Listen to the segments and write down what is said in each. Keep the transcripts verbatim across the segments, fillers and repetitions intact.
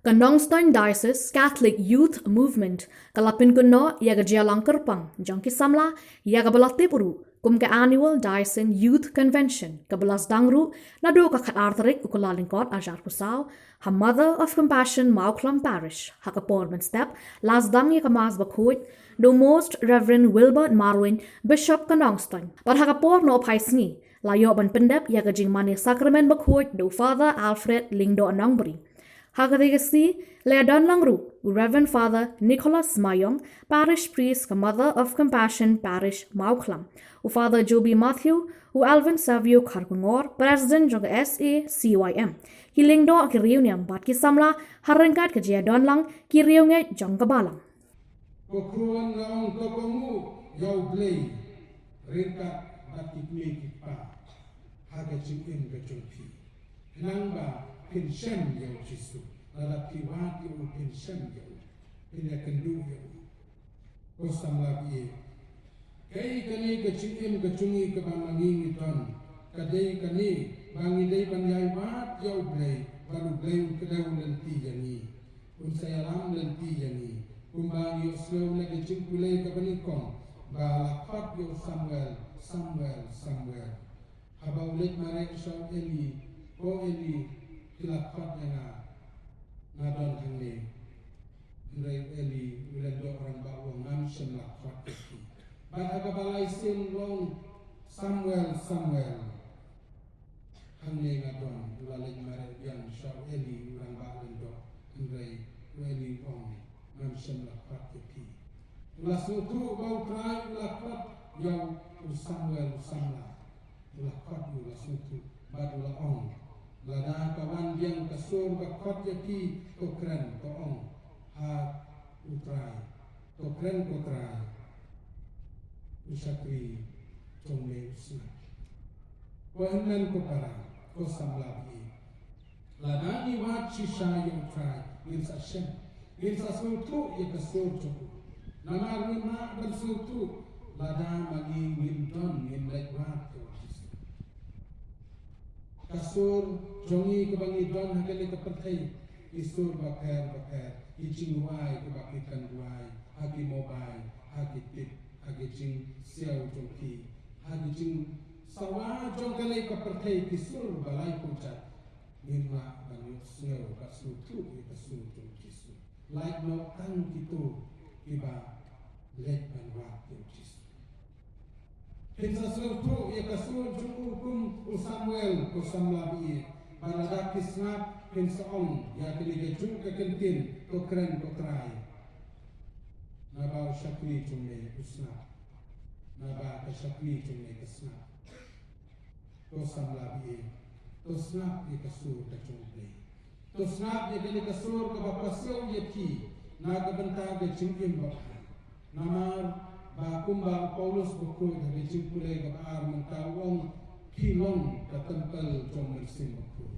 Ka Nongstoiñ Diocese Catholic Youth Movement ka la pynkynnoh ïa ka jingïalang kyrpang jong ki samla, ïa kaba la tip ruh kum ka Annual Diocesan Youth Convention, kaba la sdang ruh naduh ka khatar tarik u Kyllalyngkot arhajar arphew saw ha Mother of Compassion Mawkhlam Parish. Ha ka por mynstep la sdang ïa ka Mass bakhuid da u Most Reverend Wilbert Marwein, Bishop ka Nongstoiñ. Bad ha ka por nohphai sngi la ïoh ban pyndep ïa ka jingmane Sakramen bakhuid da u Father Alfred Lyngdoh Nongbri. Ha katei ka sngi la ïadon lang ruh u Reverend Father Nicholas Mayong, Parish Priest ka Mother of Compassion Parish Mawkhlam, u Father Joby Matthew, u Alvin Savio Kharkongor, President jong ka S A C Y M, ki lyngdoh ki riewniam bad ki samla ha ryngkat ka jingïadon lang ki riewngeit jong ka balang. Ko khun, nga ong to kohnguh ïa U Blei ryngkat bad ki kmie ki kpa ha ka jingim ka jong phi, khnang ba phin shem ïa U Jisu. Lada phi wad ïa u, phin shem ïa u, phin ïakynduh ïa u. Ko samla baieit, kaei kane ka jingim ka jong ngi kaba ma ngi ngi don? Ka dei kane, ba ngi dei ban ïai wad ïa U Blei, bad U Blei un kdew lynti ïa ngi, un sa ïalam lynti ïa ngi. Kumba ngi ïohsngew na ka jingpule kaba nyngkong, ba la khot ïa u Samuel, Samuel, Samuel. Haba u leit mareh sha u Eli, ko Eli, phi la khot ïa nga, nga don hangne. Hynrei u Eli u lyngdoh rangbah u ong, ngam shym la khot ïa phi. Bad ha kaba lai sien u ong, Samuel, Samuel. Hangne nga don. U la leit mareh biang sha u Eli u rangbah lyngdoh, hynrei u Eli u ong, ngam shym la khot ïa phi. U la sngewthuh ba U Trai u la khot ïa u Samuel u samla. U la khot, u la sngewthuh bad u la ong, lada ka wan biang ka sur ba khot ïa phi, to kren, to ong ha U Trai, to kren, ko Trai, u shakri jong me u sngap. Ko hynmen ko para, ko samla baieit, lada ngi wad shisha ïa U Trai, ngin sa shem, ngin sa sngewthuh ïa ka sur jong u. Namar ngim lah ban sngewthuh lada ma ngi ngim don, ngim leit wad ïa U Jisu. Ka sur jong ngi kaba ngi don ha kane ka pyrthei, ki sur bapher bapher, ki jingrwai kiba phi pynrwai ha ki mobile, ha ki tip, ha ki jingsiaw jong phi, ha ki jingsawa jong kane ka pyrthei, ki sur ba laiphew jait. Ngim lah ban ïohsngew bad sngewthuh ïa ka sur jong U Jisu. Lait noh tang kito kiba leit ban wad ïa U Jisu. Phin sa sngewthuh ïa ka sur jong u kum u Samuel, ko samla baieit. Bad lada phi sngap, phin sa ong ïa kane kajuh ka kyntien, to kren, ko Trai, naba u shakri jong me u sngap, naba ka shakri jong me ka sngap. Ko samla baieit, to sngap ïa ka sur ka jong U Blei. To sngap ïa kane ka sur kaba pasiaw ïa phi na ka bynta ka jingim babha. Namar ba kumba u Paulus bakhuid ha ka jingpule kaba ar mynta u ong, phi long ka templ jong u Mynsiem Bakhuid.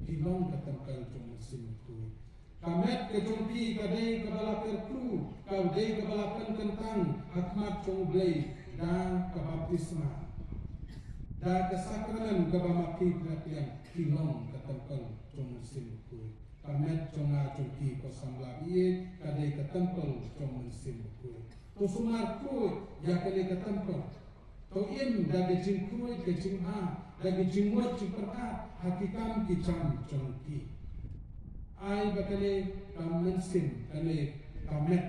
Phi long ka templ jong u Mynsiem Bakhuid. Ka met ka jong phi ka dei kaba la kyrkhu, ka dei kaba la pynkyntang ha khmat jong U Blei da ka baptisma, da ka sakramen kaba ma phi pdiang, phi long ka templ jong u Mynsiem Bakhuid. Ka met jong nga jong phi, ko samla baieit, ka dei ka templ jong u Mynsiem Bakhuid. To sumar khuid ïa kane ka templ. To im da ka jingkhuid ka jingbha, da ka jingmut jingpyrkhat ha ki kam ki jam jong phi. Ai ba kane ka mynsiem, kane ka met,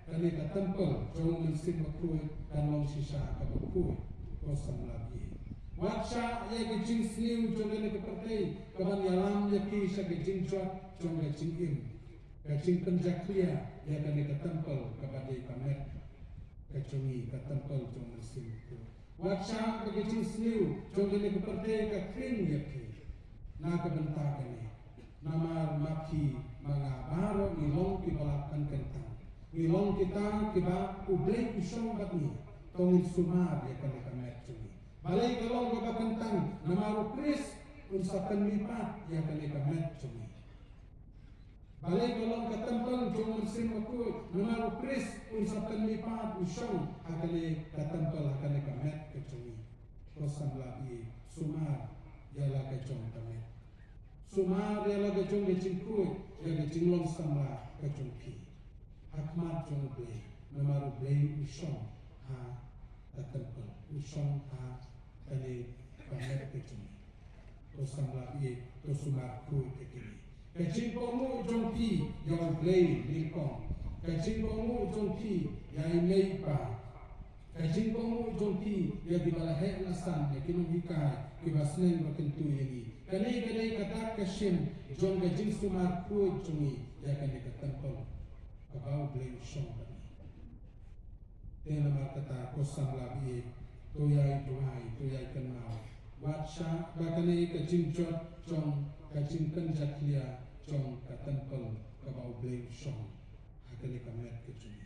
kane ka templ jong u Mynsiem Bakhuid kan long shisha kaba khuid, ko samla baieit. Wat shah ïa ka jingsniew jong kane ka pyrthei kaban ïalam ïa phi sha ka jingjot jong ka jingim, ka jingpynjakhlia ïa kane ka templ kaba dei ka met ka jong ngi, ka templ jong u Mynsiem Bakhuid. Wat shah ba ka jingsniew jong kane ka pyrthei ka khring ïa phi na ka bynta kane. Namar ma phi ma nga baroh ngi long kiba la pynkyntang. Ngi long kita kiba U Blei u shong bad ngi. To ngin sumar ïa kane ka met jong ngi. Balei ka long kaba kyntang? Namar u Khrist un sa pynmihpat ïa kane ka met jong ngi. Balei ka long ka templ jong u Mynsiem Bakhuid? Namar u Khrist un sa pynmihpat, u shong ha kane ka templ, ha kane ka met ka jong ngi. Ko samla baieit, sumar ïa la ka jong ka met. Sumar ïa la ka jong ka jingkhuid ïa ka jinglong samla ka jong phi ha khmat jong U Blei, namar U Blei u shong ha ka templ, u shong ha kane ka met ka jong ngi. To samla ïa, to sumar khuid ïa kine. Ka jingkohnguh jong phi ïa U Blei nyngkong, ka jingkohnguh jong phi ïa i mei i pa, ka jingkohnguh jong phi ïa kiba la heh la san, ïa ki nonghikai kiba sneng ba kyntu ïa ngi. Kane ka dei ka dak ka shin jong ka jingsumar khuid jong ngi ïa kane ka templ kaba U Blei u shong bad ngi. Te namar kata ko samla baieit, to ïai duwai, to ïai kynmaw, wat shah ba kane ka jingjot jong ka jingkynja khlia jong ka templ kaba U Blei u shong ha kane ka met ka jong ngi.